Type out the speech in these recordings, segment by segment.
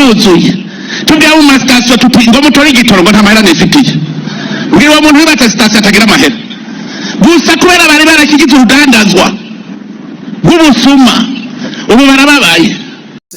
Biruzuye. Tubwira mu masitasiyo tuti ngo mutore igitoro, ngo nta mahera nifitiye. Mbwira uwo muntu yubatse sitasiyo atagira amahera gusa kubera bari barashyigikiye urudandazwa rw'ubusuma, ubu barababaye.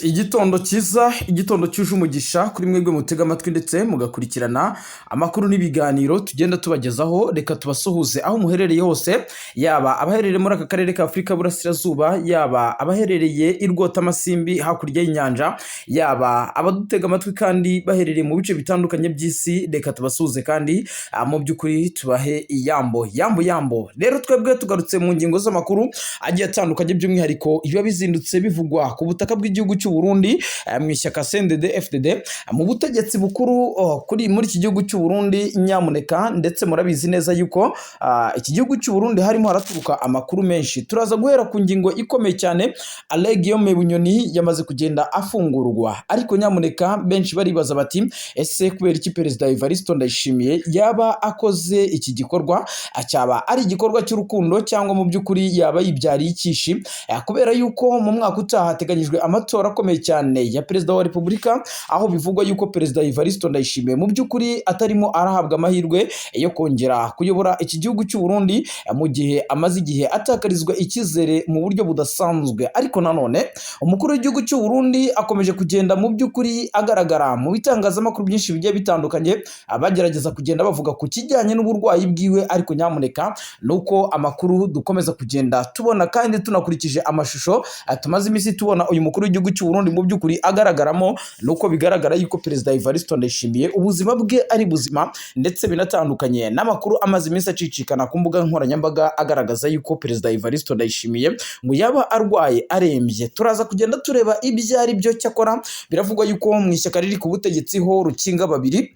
Igitondo cyiza, igitondo cyuje umugisha kuri mwebwe mutega amatwi ndetse mugakurikirana amakuru n'ibiganiro tugenda tubagezaho. Reka tubasuhuze aho muherereye hose, yaba abaherereye muri aka karere ka Afurika y'Uburasirazuba, yaba abaherereye i Rwotamasimbi hakurya y'inyanja, yaba abadutega amatwi kandi baherereye mu bice bitandukanye by'isi. Reka tubasuhuze kandi mu by'ukuri tubahe iyambo yambo yambo. Rero twebwe tugarutse mu ngingo z'amakuru agiye atandukanye, by'umwihariko ibiba bizindutse bivugwa ku butaka bw'igihugu cy'u Burundi, mu ishyaka CNDD FDD, mu butegetsi bukuru, kuri muri iki gihugu cy'u Burundi nyamuneka. Ndetse murabizi neza yuko iki gihugu cy'u Burundi harimo haraturuka amakuru menshi. Turaza guhera ku ngingo ikomeye cyane: Alain Guillaume Bunyoni yamaze kugenda afungurwa, ariko nyamuneka benshi baribaza bati: "Ese kubera iki Perezida Evariste Ndayishimiye yaba akoze iki gikorwa? Cyaba ari igikorwa cy'urukundo cyangwa mu by'ukuri yaba yibyariye ikishi?" Kubera yuko mu mwaka utaha hateganyijwe amatora akomeye cyane ya Perezida wa Repubulika, aho bivugwa yuko Perezida Evariste Ndayishimiye mu by'ukuri atarimo arahabwa amahirwe yo kongera kuyobora iki gihugu cy'u Burundi, mu gihe amaze igihe atakarizwa icyizere mu buryo budasanzwe. Ariko nanone umukuru w'igihugu cy'u Burundi akomeje kugenda mu by'ukuri agaragara mu bitangazamakuru byinshi bigiye bitandukanye, abagerageza kugenda bavuga ku kijyanye n'uburwayi bwiwe. Ariko nyamuneka nuko amakuru dukomeza kugenda tubona kandi tunakurikije amashusho tumaze iminsi tubona uyu mukuru w'igihugu cy'u Burundi mu by'ukuri agaragaramo, nuko bigaragara yuko Perezida Evariste Ndayishimiye ubuzima bwe ari buzima, ndetse binatandukanye n'amakuru amaze iminsi acicikana ku mbuga nkoranyambaga agaragaza yuko Perezida Evariste Ndayishimiye ngo yaba arwaye arembye. Turaza kugenda tureba ibyo ari byo. Cyakora biravugwa yuko mu ishyaka riri ku butegetsi ho rukinga babiri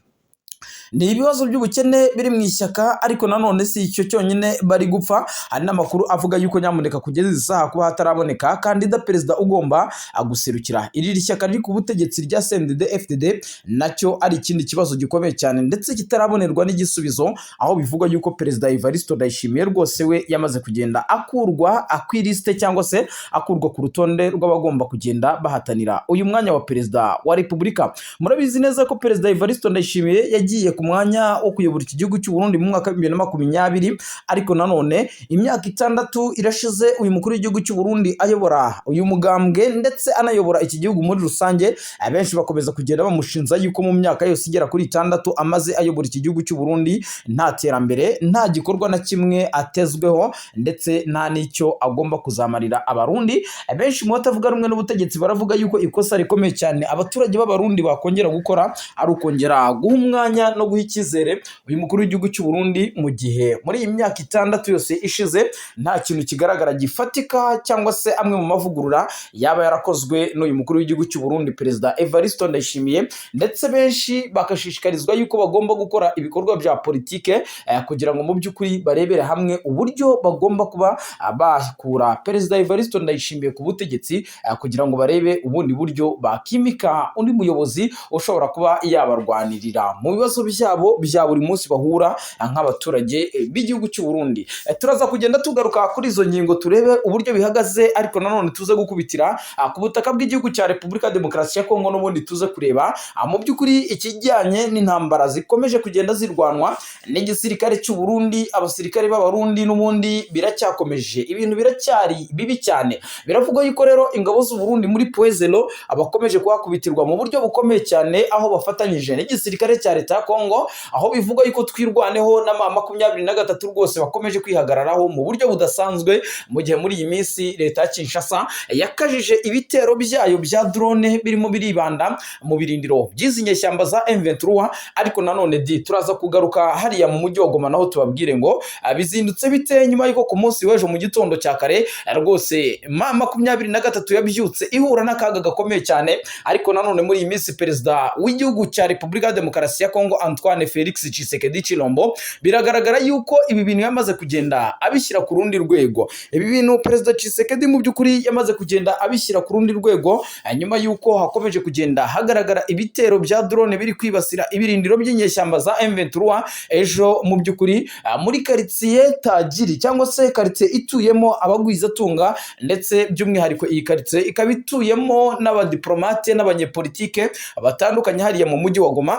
ni ibibazo by'ubukene biri mu ishyaka, ariko nanone si icyo cyonyine bari gupfa. Hari n'amakuru avuga yuko nyamuneka kugeza izi saha kuba hataraboneka kandida perezida ugomba guserukira iri shyaka riri ku butegetsi rya CNDD FDD, nacyo ari ikindi kibazo gikomeye cyane ndetse kitarabonerwa n'igisubizo, aho bivugwa yuko Perezida Evariste Ndayishimiye rwose we yamaze kugenda akurwa ku ilisite cyangwa se akurwa ku rutonde rw'abagomba kugenda bahatanira uyu mwanya wa Perezida wa Repubulika. Murabizi neza ko Perezida Evariste Ndayishimiye yagiye ku mwanya wo kuyobora iki gihugu cy'u Burundi mu mwaka wa 2020, ariko nanone imyaka 6 irashize uyu mukuru w'igihugu cy'u Burundi ayobora uyu mugambwe ndetse anayobora iki gihugu muri rusange. Abenshi bakomeza kugenda bamushinja yuko mu myaka yose igera kuri 6 amaze ayobora iki gihugu cy'u Burundi nta terambere, nta gikorwa na kimwe atezweho, ndetse nta n'icyo agomba kuzamarira Abarundi. Abenshi mu batavuga rumwe n'ubutegetsi baravuga yuko ikosa rikomeye cyane abaturage b'Abarundi bakongera gukora ari ukongera guha umwanya no guha icyizere uyu mukuru w'igihugu cy'u Burundi, mu gihe muri iyi myaka 6 yose ishize nta kintu kigaragara gifatika cyangwa se amwe mu mavugurura yaba yarakozwe n'uyu mukuru w'igihugu cy'u Burundi, Perezida Evariste Ndayishimiye. Ndetse benshi bagashishikarizwa yuko bagomba gukora ibikorwa bya politike kugira ngo mu by'ukuri barebere hamwe uburyo bagomba kuba bakura Perezida Evariste Ndayishimiye ku butegetsi, kugira ngo barebe ubundi buryo bakimika undi muyobozi ushobora kuba yabarwanirira mu bibazo byabo bya buri munsi bahura nk'abaturage b'igihugu cy'u Burundi. Turaza kugenda tugaruka kuri izo ngingo turebe uburyo bihagaze, ariko nanone tuze gukubitira ku butaka bw'igihugu cya Repubulika ya Demokarasi ya Kongo, n'ubundi tuze kureba mu by'ukuri ikijyanye n'intambara zikomeje kugenda zirwanwa n'igisirikare cy'u Burundi, abasirikare b'Abarundi. N'ubundi biracyakomeje, ibintu biracyari bibi cyane. Biravugwa yuko rero ingabo z'u Burundi muri Point Zéro abakomeje kuhakubitirwa mu buryo bukomeye cyane, aho bafatanyije n'igisirikare cya leta ya Kongo, aho bivugwa yuko Twirwaneho na M23 rwose bakomeje kwihagararaho mu buryo budasanzwe, mu gihe muri iyi minsi leta ya Kinshasa yakajije ibitero byayo bya drone birimo biribanda mu birindiro by'izi nyeshyamba za M23. Ariko nanone di turaza kugaruka hariya mu mujyi wa Goma, naho tubabwire ngo bizindutse bite nyuma y'uko ku munsi w'ejo mu gitondo cya kare rwose M23 yabyutse ihura n'akaga gakomeye cyane. Ariko nanone muri iyi minsi Perezida w'igihugu cya Repubulika ya Demokarasi ya Kongo Antoine Felix Tshisekedi akomeje kugenda Antoine Felix Tshisekedi Tshilombo, biragaragara yuko ibi bintu yamaze kugenda abishyira ku rundi rwego. Ibi bintu Perezida Tshisekedi mu by'ukuri yamaze kugenda abishyira ku rundi rwego, nyuma yuko hakomeje kugenda hagaragara ibitero bya drone biri kwibasira ibirindiro by'inyeshyamba za M23 ejo mu by'ukuri muri karitsiye Tajiri, cyangwa se karitsiye ituyemo abagwizatunga, ndetse by'umwihariko iyi karitsiye ikaba ituyemo n'abadiplomate n'abanyepolitike batandukanye hariya mu mujyi wa Goma.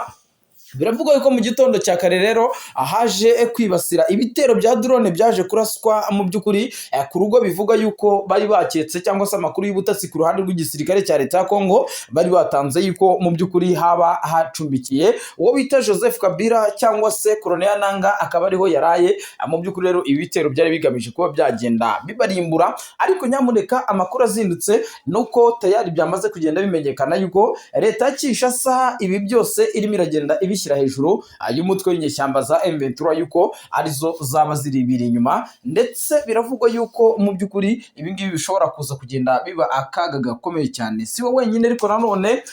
Biravugwa yuko mu gitondo cya kare rero ahaje kwibasira ibitero bya drone byaje kuraswa mu by'ukuri ku rugo bivugwa yuko bari baketse, cyangwa se amakuru y'ubutasi ku ruhande rw'igisirikare cya leta ya Kongo bari batanze yuko mu by'ukuri haba hacumbikiye uwo bita Joseph Kabila cyangwa se Corneille Nanga, akaba ariho yaraye. Mu by'ukuri rero ibi bitero byari bigamije kuba byagenda bibarimbura, ariko nyamuneka amakuru azindutse nuko tayari byamaze kugenda bimenyekana yuko leta ya Kinshasa ibi byose irimo iragenda ibishyira hejuru y'umutwe w'inyeshyamba za M23, yuko arizo zaba ziri ibiri inyuma. Ndetse biravugwa yuko mu by'ukuri ibi ngibi bishobora kuza kugenda biba akaga gakomeye cyane. Si we wenyine, ariko nanone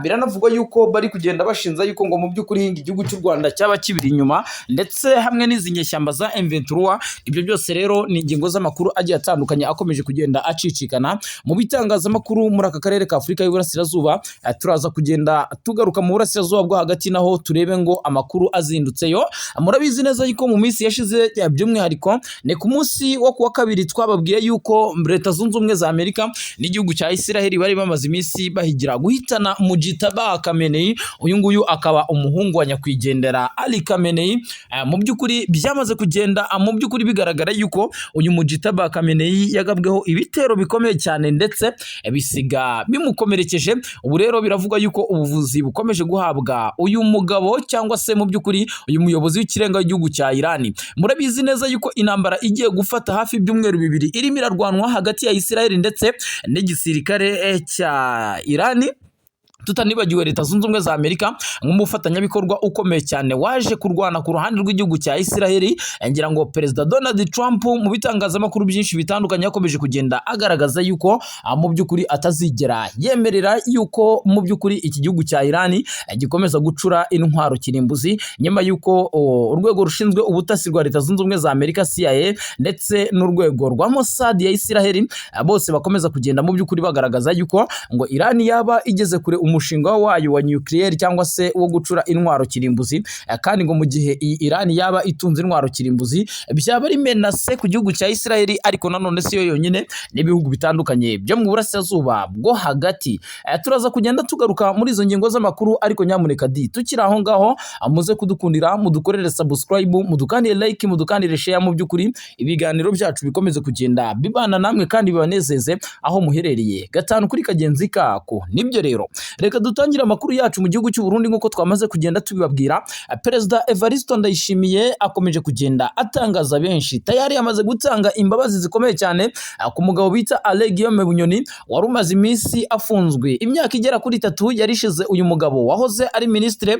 biranavugwa yuko bari kugenda bashinza yuko ngo mu by'ukuri igihugu cy'u Rwanda cyaba kibiri inyuma ndetse hamwe n'izi nyeshyamba za M23. Ibyo byose rero ni ingingo z'amakuru agiye atandukanye akomeje kugenda acicikana mu bitangazamakuru muri aka karere ka Afurika y'Iburasirazuba. Turaza kugenda tugaruka mu burasirazuba bwo hagati, naho turebe ngo amakuru azindutseyo. Murabizi neza yuko mu minsi yashize, by'umwihariko ni ku munsi wo kuwa kabiri, twababwiye yuko Leta Zunze Ubumwe za Amerika n'igihugu cya Isiraheli bari bamaze iminsi bahigira guhitana Mujitaba Khamenei. Uyu nguyu akaba umuhungu wa nyakwigendera Ali Khamenei. Mu by'ukuri byamaze kugenda mu by'ukuri bigaragara yuko uyu Mujitaba Khamenei yagabweho ibitero bikomeye cyane, ndetse bisiga bimukomerekeje. Ubu rero biravugwa yuko ubuvuzi bukomeje guhabwa uyu mugabo, cyangwa se mu by'ukuri uyu muyobozi w'ikirenga w'igihugu cya Iran. Murabizi neza yuko intambara igiye gufata hafi ibyumweru 2 irimo irarwanwa hagati ya Israel ndetse n'igisirikare cya Iran, tutanibagiwe Leta Zunze Ubumwe za Amerika nk'umufatanyabikorwa ukomeye cyane waje kurwana ku ruhande rw'igihugu cya Isiraheli. Ngira ngo Perezida Donald Trump mu bitangazamakuru byinshi bitandukanye yakomeje kugenda agaragaza yuko mu by'ukuri atazigera yemerera yuko mu by'ukuri iki gihugu cya Iran gikomeza gucura intwaro kirimbuzi, nyuma yuko urwego rushinzwe ubutasi rwa Leta Zunze Ubumwe za Amerika CIA ndetse n'urwego rwa Mossad ya Isiraheli bose bakomeza kugenda mu by'ukuri bagaragaza yuko ngo Iran yaba igeze kure umushinga wayo wa nuclear, cyangwa se wo gucura intwaro kirimbuzi, kandi ngo mu gihe iyi Iran yaba itunze intwaro kirimbuzi byaba ari menace ku gihugu cya Isiraheli, ariko nanone si yo yonyine, n'ibihugu bitandukanye byo mu burasirazuba bwo hagati. Turaza kugenda tugaruka muri izo ngingo z'amakuru, ariko nyamuneka di tukiri aho ngaho muze kudukundira mudukorere subscribe, mudukandire like, mudukandire share, mu by'ukuri ibiganiro byacu bikomeze kugenda bibana namwe kandi bibanezeze aho muherereye gatanu kuri kagenzi kako. Nibyo rero, reka dutangire amakuru yacu mu gihugu cy'u Burundi. Nk'uko twamaze kugenda tubibabwira, Perezida Evariste Ndayishimiye akomeje kugenda atangaza benshi. Tayari yamaze gutanga imbabazi zikomeye cyane ku mugabo bita Alain Guillaume Bunyoni wari umaze iminsi afunzwe. Imyaka igera kuri 3 yari ishize uyu mugabo wahoze ari minisitire,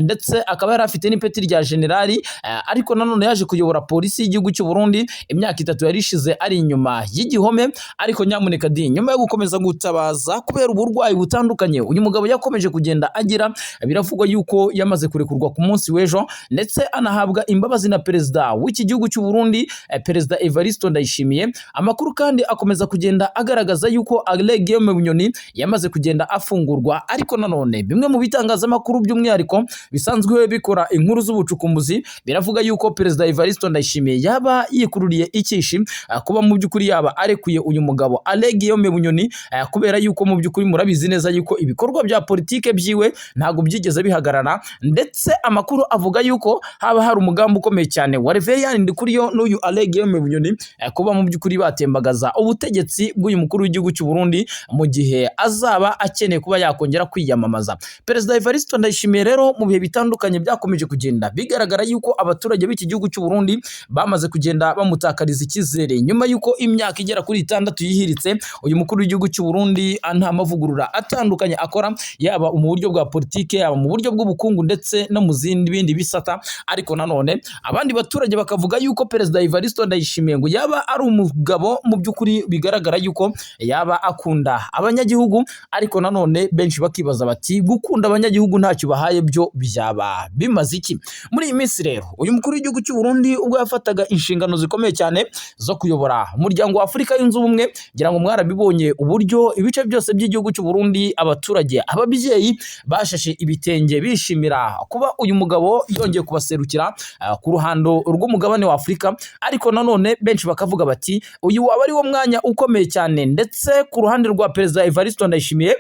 ndetse akaba yari afite n'ipeti rya generali, ariko nanone yaje kuyobora polisi y'igihugu cy'u Burundi. Imyaka 3 yari ishize ari inyuma y'igihome, ariko nyamuneka di nyuma yo gukomeza gutabaza kubera uburwayi butandukanye uyu mugabo yakomeje kugenda agira, biravugwa yuko yamaze kurekurwa ku munsi w'ejo, ndetse anahabwa imbabazi na perezida w'iki gihugu cy'u Burundi, Perezida Evariste Ndayishimiye. Amakuru kandi akomeza kugenda agaragaza yuko Alain Guillaume Bunyoni yamaze kugenda afungurwa, ariko nanone bimwe mu bitangazamakuru by'umwihariko bisanzwe bikora inkuru z'ubucukumbuzi biravuga yuko Perezida Evariste Ndayishimiye yaba yikururiye ikishi kuba mu by'ukuri yaba arekuye uyu mugabo Alain Guillaume Bunyoni, kubera yuko mu by'ukuri murabizi neza yuko ibikorwa bya politike byiwe ntabwo byigeze bihagarara. Ndetse amakuru avuga yuko haba hari umugambi ukomeye cyane wa Reverien Ndikuriyo n'uyu Alain Guillaume Bunyoni, kuba mu by'ukuri batembagaza ubutegetsi bw'uyu mukuru w'igihugu cy'u Burundi mu gihe azaba akeneye kuba yakongera kwiyamamaza. Perezida Evariste Ndayishimiye rero mu bihe bitandukanye byakomeje kugenda bigaragara yuko abaturage b'iki gihugu cy'u Burundi bamaze kugenda bamutakariza icyizere, nyuma yuko imyaka igera kuri 6 yihiritse uyu mukuru w'igihugu cy'u Burundi nta mavugurura atandukanye akora. akora, yaba mu buryo bwa politike, yaba mu buryo bw'ubukungu ndetse no mu zindi bindi bisata. Ariko nanone abandi baturage bakavuga yuko Perezida Evariste Ndayishimiye ngo yaba ari umugabo mu by'ukuri bigaragara yuko yaba akunda abanyagihugu. Ariko nanone benshi bakibaza bati: "Gukunda abanyagihugu ntacyo bahaye byo byaba bimaze iki?" Muri iyi minsi rero, uyu mukuru w'igihugu cy'u Burundi ubwo yafataga inshingano zikomeye cyane zo kuyobora Umuryango wa Afurika Yunze Ubumwe, ngira ngo mwarabibonye uburyo ibice byose by'igihugu cy'u Burundi, abaturage, ababyeyi bashashe ibitenge bishimira kuba uyu mugabo yongeye kubaserukira ku ruhando rw'umugabane wa Afurika. Ariko nanone benshi bakavuga bati: "Uyu waba ari wo mwanya ukomeye cyane, ndetse ku ruhande rwa Perezida Evariste Ndayishimiye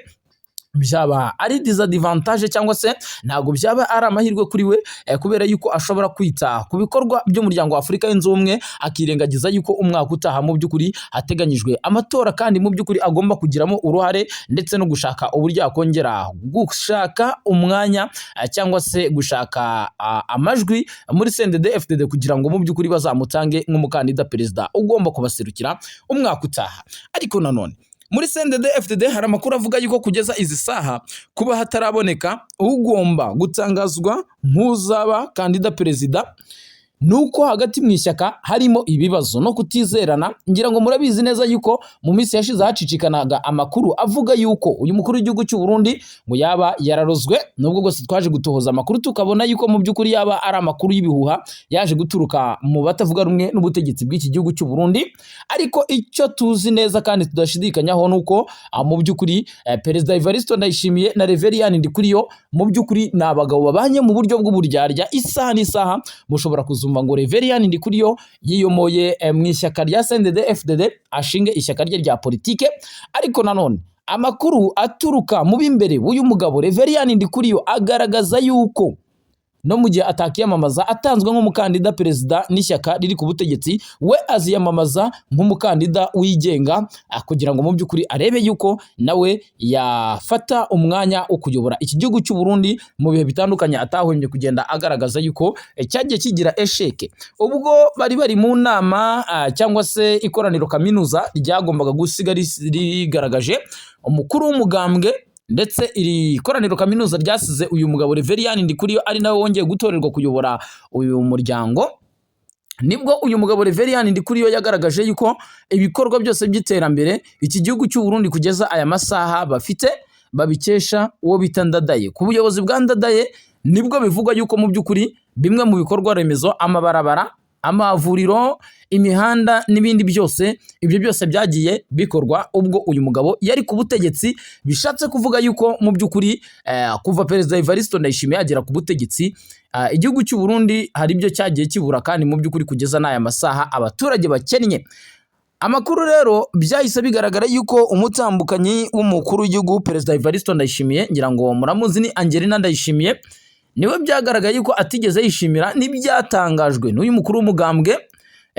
byaba ari disadvantage, cyangwa se ntabwo byaba ari amahirwe kuri we, kubera yuko ashobora kwita ku bikorwa by'Umuryango wa Afurika Yunze Ubumwe, akirengagiza yuko umwaka utaha mu by'ukuri hateganyijwe amatora, kandi mu by'ukuri agomba kugiramo uruhare, ndetse no gushaka uburyo yakongera gushaka umwanya, cyangwa se gushaka amajwi muri CNDD FDD, kugira ngo mu by'ukuri bazamutange nk'umukandida perezida ugomba kubaserukira umwaka utaha." Ariko nanone muri CNDD FDD hari amakuru avuga yuko kugeza izi saha kuba hataraboneka ugomba gutangazwa nk'uzaba kandida perezida, nuko hagati mu ishyaka harimo ibibazo no kutizerana. Ngira ngo murabizi neza yuko mu minsi yashize hacicikanaga amakuru avuga yuko uyu mukuru w'igihugu cy'u Burundi ngo yaba yararozwe, nubwo bwose twaje gutohoza amakuru tukabona yuko mu by'ukuri yaba ari amakuru y'ibihuha yaje guturuka mu batavuga rumwe n'ubutegetsi bw'iki gihugu cy'u Burundi. Ariko icyo tuzi neza kandi tudashidikanyaho nuko mu by'ukuri Perezida Evariste Ndayishimiye na Reverien Ndikuriyo mu by'ukuri ni abagabo babanye mu buryo bw'uburyarya. Isaha n'isaha mushobora kuzumva ngo Reverien Ndikuriyo yiyomoye mu ishyaka rya CNDD FDD, ashinge ishyaka rye rya politike. Ariko nanone amakuru aturuka mu b'imbere w'uyu mugabo Reverien Ndikuriyo agaragaza yuko no mu gihe atakiyamamaza atanzwe nk'umukandida perezida n'ishyaka riri ku butegetsi, we aziyamamaza nk'umukandida wigenga, kugira ngo mu by'ukuri arebe yuko nawe yafata umwanya wo kuyobora iki gihugu cy'u Burundi mu bihe bitandukanye atahwemye kugenda agaragaza yuko cyagiye kigira échec. Ubwo bari bari mu nama, cyangwa se ikoraniro kaminuza ryagombaga gusiga rigaragaje umukuru w'umugambwe, ndetse iri koraniro kaminuza ryasize uyu mugabo Reverien Ndikuriyo ari nawe wongeye gutorerwa kuyobora uyu muryango, nibwo uyu mugabo Reverien Ndikuriyo yagaragaje yuko ibikorwa byose by'iterambere iki gihugu cy'u Burundi kugeza aya masaha bafite babikesha uwo bita Ndadaye. Ku buyobozi bwa Ndadaye nibwo bivugwa yuko mu by'ukuri bimwe mu bikorwa remezo, amabarabara, amavuriro, imihanda n'ibindi byose, ibyo byose byagiye bikorwa ubwo uyu mugabo yari ku butegetsi. Bishatse kuvuga yuko mu by'ukuri kuva Perezida Evariste Ndayishimiye yagera ku butegetsi, igihugu cy'u Burundi hari ibyo cyagiye kibura, kandi mu by'ukuri kugeza n'aya masaha abaturage bakennye. Amakuru rero byahise bigaragara yuko umutambukanyi w'umukuru w'igihugu Perezida Evariste Ndayishimiye, ngira ngo muramuzi, ni Angelina Ndayishimiye, niwe byagaragaye yuko atigeze yishimira n'ibyatangajwe n'uyu mukuru w'umugambwe,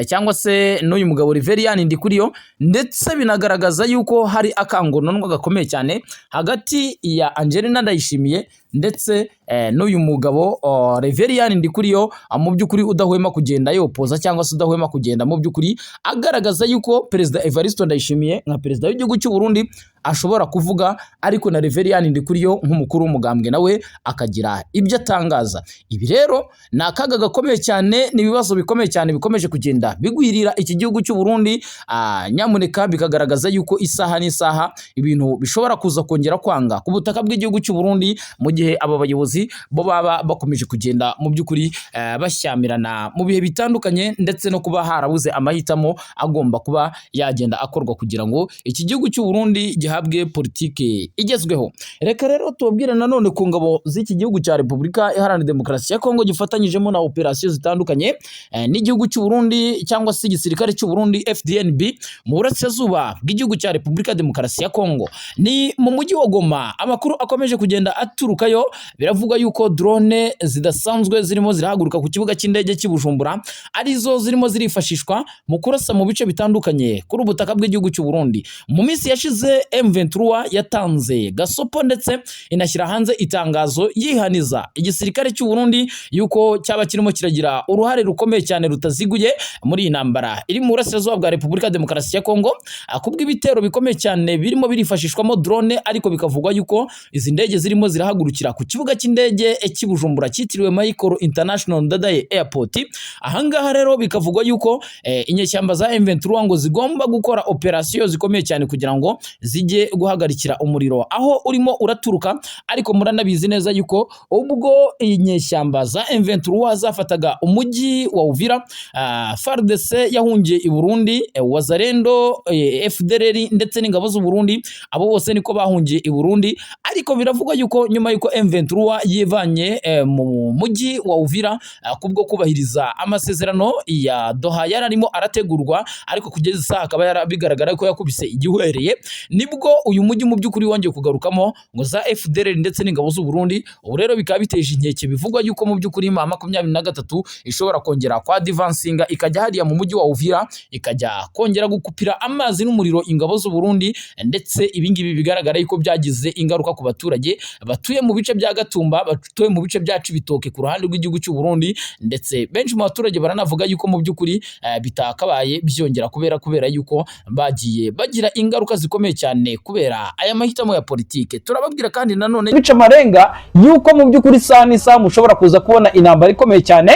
cyangwa se n'uyu mugabo Reverien Ndikuriyo, ndetse binagaragaza yuko hari akangononwa gakomeye cyane hagati ya Angelina Ndayishimiye ndetse n'uyu mugabo Reverien Ndikuriyo, mu by'ukuri udahwema kugenda yopoza, cyangwa se udahwema kugenda mu by'ukuri agaragaza yuko Perezida Evariste Ndayishimiye nka perezida w'igihugu cy'u Burundi ashobora kuvuga, ariko na Reverien Ndikuriyo nk'umukuru w'umugambwe nawe akagira ibyo atangaza. Ibi rero ni akaga gakomeye cyane, ni ibibazo bikomeye cyane bikomeje kugenda bigwirira iki gihugu cy'u Burundi. Nyamuneka bikagaragaza yuko isaha n'isaha ibintu bishobora kuza kongera kwanga ku butaka bw'igihugu cy'u Burundi, mu gihe aba bayobozi bo baba bakomeje kugenda mu by'ukuri bashyamirana mu bihe bitandukanye, ndetse no kuba harabuze amahitamo agomba kuba yagenda akorwa kugira ngo iki gihugu cy'u Burundi gihabwe politike igezweho. Reka rero tubabwire nanone ku ngabo z'iki gihugu cya Repubulika Iharanira Demokarasi ya Kongo gifatanyijemo na operasiyo zitandukanye n'igihugu cy'u Burundi, cyangwa se igisirikare cy'u Burundi FDNB, mu burasirazuba bw'igihugu cya Repubulika Demokarasi ya Kongo, ni mu mujyi wa Goma. Amakuru akomeje kugenda aturukayo. yo biravugwa yuko drone zidasanzwe zirimo zirahaguruka ku kibuga cy'indege cy'i Bujumbura arizo zirimo zirifashishwa mu kurasa mu bice bitandukanye kuri ubutaka bw'igihugu cy'u Burundi. Mu minsi yashize M23 yatanze gasopo ndetse inashyira hanze itangazo yihaniza igisirikare cy'u Burundi yuko cyaba kirimo kiragira uruhare rukomeye cyane rutaziguye muri iyi ntambara iri mu burasirazuba bwa Repubulika ya Demokarasi ya Kongo, kubw'ibitero bikomeye cyane birimo birifashishwamo drone, ariko bikavugwa yuko izi ndege zirimo zirahagurukira ku kibuga cy'indege cy'i Bujumbura cyitiriwe Michael International Ndadaye Airport. Ahangaha rero bikavugwa yuko inyeshyamba za M23 ngo zigomba gukora operasiyo zikomeye cyane kugira ngo zijye guhagarikira umuriro aho urimo uraturuka. Ariko muranabizi neza yuko ubwo inyeshyamba za M23 zafataga umujyi wa Uvira, FARDC yahungiye i Burundi, Wazalendo, FDLR ndetse n'ingabo z'u Burundi, abo bose niko bahungiye i Burundi. Ariko biravugwa yuko nyuma yuko M23 yivanye mu mujyi wa Uvira, kubwo kubahiriza amasezerano ya Doha yari arimo arategurwa, ariko kugeza isaha akaba bigaragara ko yakubise igihwereye, nibwo uyu mujyi mu by'ukuri wongeye kugarukamo ngo za FDLR ndetse n'ingabo z'u Burundi. Ubu rero bikaba biteje inkeke, bivugwa yuko mu by'ukuri M23 ishobora kongera kwa advancinga ikajya hariya mu mujyi wa Uvira, ikajya kongera gukupira amazi n'umuriro ingabo z'u Burundi. Ndetse ibi ngibi bigaragara yuko byagize ingaruka ku baturage batuye mu bice bya Gatumba, batuye mu bice bya Cibitoke ku ruhande rw'igihugu cy'u Burundi. Ndetse benshi mu baturage baranavuga yuko mu by'ukuri bitakabaye byongera kubera yuko bagiye bagira ingaruka zikomeye cyane kubera aya mahitamo ya politike. Turababwira kandi nanone bica amarenga yuko mu by'ukuri isaha n'isaha mushobora kuza kubona intambara ikomeye cyane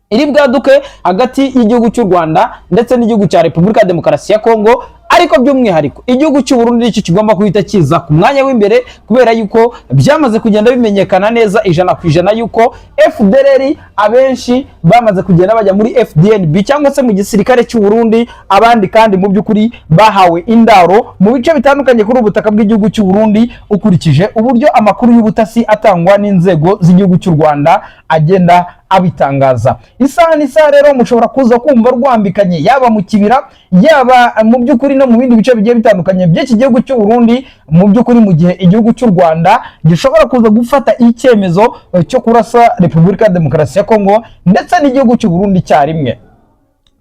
iri bwaduke hagati y'igihugu cy'u Rwanda ndetse n'igihugu cya Repubulika ya Demokarasi ya Kongo, ariko by'umwihariko igihugu cy'u Burundi nicyo kigomba guhita kiza ku mwanya w'imbere, kubera yuko byamaze kugenda bimenyekana neza 100% yuko FDLR abenshi bamaze kugenda bajya muri FDNB cyangwa se mu gisirikare cy'u Burundi. Abandi kandi mu by'ukuri bahawe indaro mu bice bitandukanye kuri ubu butaka bw'igihugu cy'u Burundi, ukurikije uburyo amakuru y'ubutasi atangwa n'inzego z'igihugu cy'u Rwanda agenda abitangaza. Isaha n'isaha rero mushobora kuza kumva rwambikanye, yaba mu Kibira, yaba mu by'ukuri no mu bindi bice bigiye bitandukanye by'iki gihugu cy'u Burundi, mu by'ukuri mu gihe igihugu cy'u Rwanda gishobora kuza gufata icyemezo cyo kurasa Repubulika ya Demokarasi ya Kongo ndetse n'igihugu cy'u Burundi icyarimwe.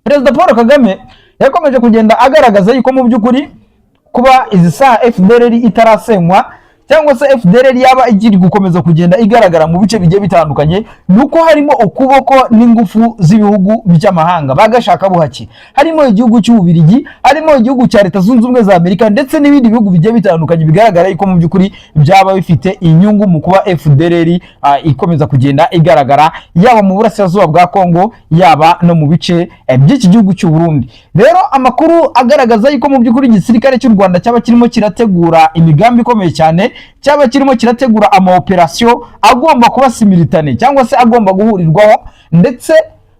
Perezida Paul Kagame yakomeje kugenda agaragaza yuko mu by'ukuri kuba izi saha FDLR itarasenywa cyangwa se FDLR yaba ikiri gukomeza kugenda igaragara mu bice bigiye bitandukanye, ni uko harimo ukuboko n'ingufu z'ibihugu by'amahanga bagashaka buhake, harimo igihugu cy'Ububirigi, harimo igihugu cya Leta Zunze Ubumwe za Amerika ndetse n'ibindi bihugu bigiye bitandukanye bigaragara yuko mu by'ukuri byaba bifite inyungu mu kuba FDLR ikomeza kugenda igaragara yaba mu burasirazuba bwa Kongo, yaba no mu bice by'iki gihugu cy'u Burundi. Rero amakuru agaragaza yuko mu by'ukuri igisirikare cy'u Rwanda cyaba kirimo kirategura imigambi ikomeye cyane, cyaba kirimo kirategura ama operasiyo agomba kuba simultané cyangwa se agomba guhurirwaho, ndetse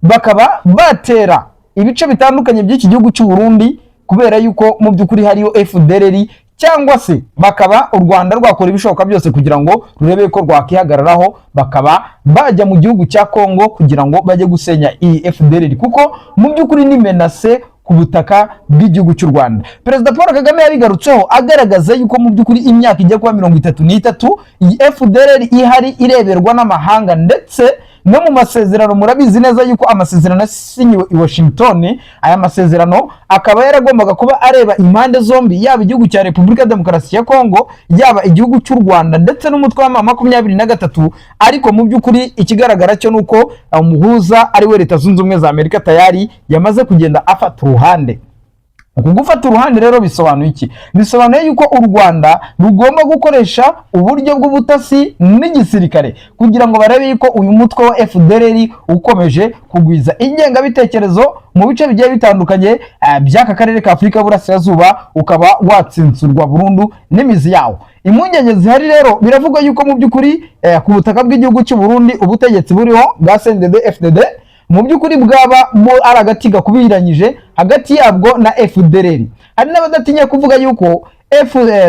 bakaba batera ibice bitandukanye by'iki gihugu cy'u Burundi kubera yuko mu by'ukuri hariyo FDLR, cyangwa se bakaba u Rwanda rwakora ibishoboka byose kugira ngo rurebe ko rwakihagararaho, bakaba bajya mu gihugu cya Kongo kugira ngo bajye gusenya iyi FDLR, kuko mu by'ukuri ni menace ku butaka bw'igihugu cy'u Rwanda. Perezida Paul Kagame yabigarutseho agaragaza yuko mu by'ukuri imyaka ijya kuba 33 iyi FDLR ihari ireberwa n'amahanga, ndetse no mu masezerano murabizi neza yuko amasezerano yasinyiwe i Washington, aya masezerano akaba yaragombaga kuba areba impande zombi, yaba igihugu cya Repubulika ya Demokarasi ya Kongo, yaba igihugu cy'u Rwanda ndetse n'umutwe wa M23. Ariko mu by'ukuri ikigaragara cyo ni uko umuhuza ari we Leta Zunze Ubumwe za Amerika tayari yamaze kugenda afata uruhande. Uku gufata uruhande rero bisobanuye iki? Bisobanuye yuko u Rwanda rugomba gukoresha uburyo bw'ubutasi n'igisirikare kugira ngo barebe yuko uyu mutwe wa FDLR ukomeje kugwiza ingengabitekerezo mu bice bigiye bitandukanye by'aka karere ka Afurika y'Uburasirazuba ukaba watsinsurwa burundu n'imizi yawo. Impungenge zihari rero, biravugwa yuko mu by'ukuri ku butaka bw'igihugu cy'u Burundi ubutegetsi buriho bwa CNDD FDD mu by'ukuri bwaba mo ari agati gakubiranyije hagati yabwo na FDLR. Hari n'abadatinya kuvuga yuko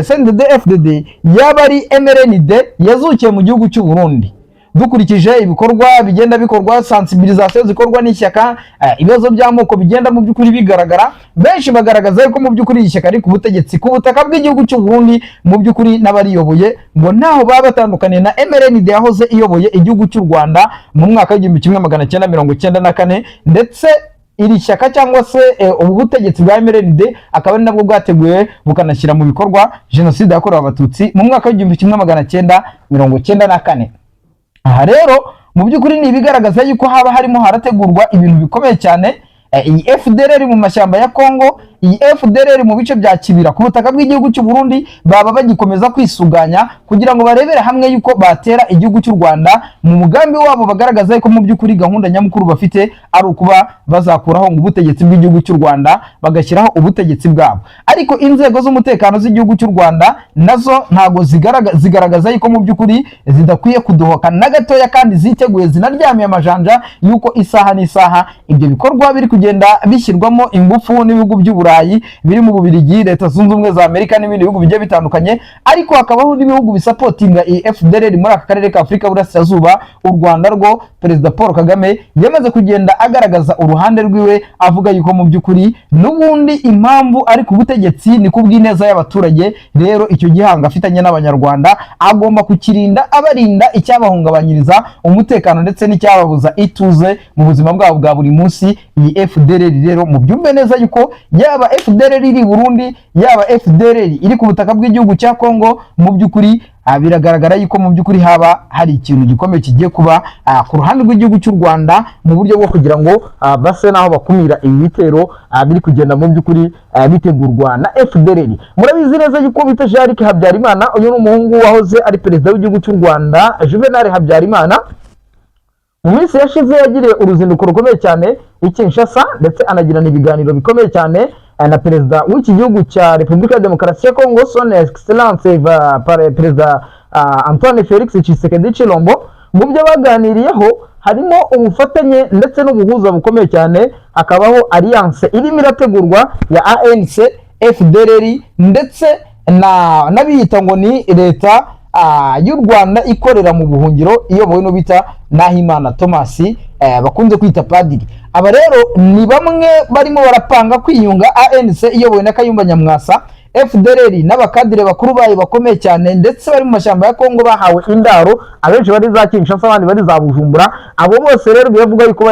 CNDD FDD yaba ari MRND yazukiye mu gihugu cy'u Burundi. Dukurikije ibikorwa bigenda bikorwa, sensibilisation zikorwa n'ishyaka, ibibazo by'amoko bigenda mu by'ukuri bigaragara, benshi bagaragaza yuko mu by'ukuri iri shyaka riri ku butegetsi ku butaka bw'igihugu cy'u Burundi, mu by'ukuri n'abariyoboye ngo ntaho baba batandukaniye na MRND yahoze iyoboye igihugu cy'u Rwanda mu mwaka w'1994. Ndetse iri shyaka cyangwa se ubu butegetsi bwa MRND akaba ari nabwo bwateguye bukanashyira mu bikorwa jenoside yakorewe Abatutsi mu mwaka w'1994. Aha rero mu by'ukuri ni ibigaragaza yuko haba harimo harategurwa ibintu bikomeye cyane. Iyi FDLR mu mashyamba ya Congo, iyi FDLR mu bice bya Kibira ku butaka bw'igihugu cy'u Burundi, baba bagikomeza kwisuganya kugira ngo barebere hamwe yuko batera igihugu cy'u Rwanda mu mugambi wabo bagaragaza yuko mu by'ukuri gahunda nyamukuru bafite ari ukuba bazakuraho ngo ubutegetsi bw'igihugu cy'u Rwanda, bagashyiraho ubutegetsi bwabo. Ariko inzego z'umutekano z'igihugu cy'u Rwanda nazo ntago zigaragaza yuko mu by'ukuri zidakwiye kudohoka na gatoya, kandi ziteguye, zinaryamiye amajanja yuko isaha n'isaha ibyo bikorwa biri kugenda bishyirwamo ingufu n'ibihugu by'Uburayi biri mu Bubiligi, Leta Zunze Ubumwe za Amerika n'ibindi bihugu bigiye bitandukanye. Ariko hakabaho n'ibihugu bisupportinga iyi FDLR muri aka karere ka Afurika y'Uburasirazuba. U Rwanda rwo, Perezida Paul Kagame yamaze kugenda agaragaza uruhande rwiwe, avuga yuko mu by'ukuri n'ubundi impamvu ari ku butegetsi ni kubw'ineza y'abaturage. Rero icyo gihango afitanye n'Abanyarwanda agomba kukirinda, abarinda icyabahungabanyiriza umutekano ndetse n'icyababuza ituze mu buzima bwabo bwa buri munsi. Iyi FDLR rero mubyumve neza yuko yaba FDLR iri i Burundi, yaba FDLR iri ku butaka bw'igihugu cya Congo, mu by'ukuri biragaragara yuko mu by'ukuri haba hari ikintu gikomeye kigiye kuba ku ruhande rw'igihugu cy'u Rwanda mu buryo bwo kugira ngo base naho bakumira ibi bitero biri kugenda mu by'ukuri bitegurwa na FDLR. Murabizi neza yuko bita Jean Habyarimana, uyu ni umuhungu wahoze ari perezida w'igihugu cy'u Rwanda Juvenal Habyarimana, mu minsi yashize yagiriye uruzinduko rukomeye cyane i Kinshasa, ndetse anagirana ibiganiro bikomeye cyane na perezida w'iki gihugu cya Repubulika ya Demokarasi ya Congo, Son Excellence Perezida Antoine Felix Tshisekedi Tshilombo. Mu byo baganiriyeho harimo ubufatanye ndetse n'ubuhuza bukomeye cyane, hakabaho alliance irimo irategurwa ya ANC, FDLR ndetse na n'abiyita ngo ni leta y'u Rwanda ikorera mu buhungiro iyobowe no bita Nahimana Thomas, bakunze kwita Padiri. Aba rero ni bamwe barimo barapanga kwiyunga, ANC iyobowe na Kayumba Nyamwasa, FDLR n'abakadire bakuru bayo bakomeye cyane, ndetse bari mu mashyamba ya Kongo bahawe indaro, abenshi bari za Kinshasa, abandi bari za Bujumbura. Abo bose rero biravuga yuko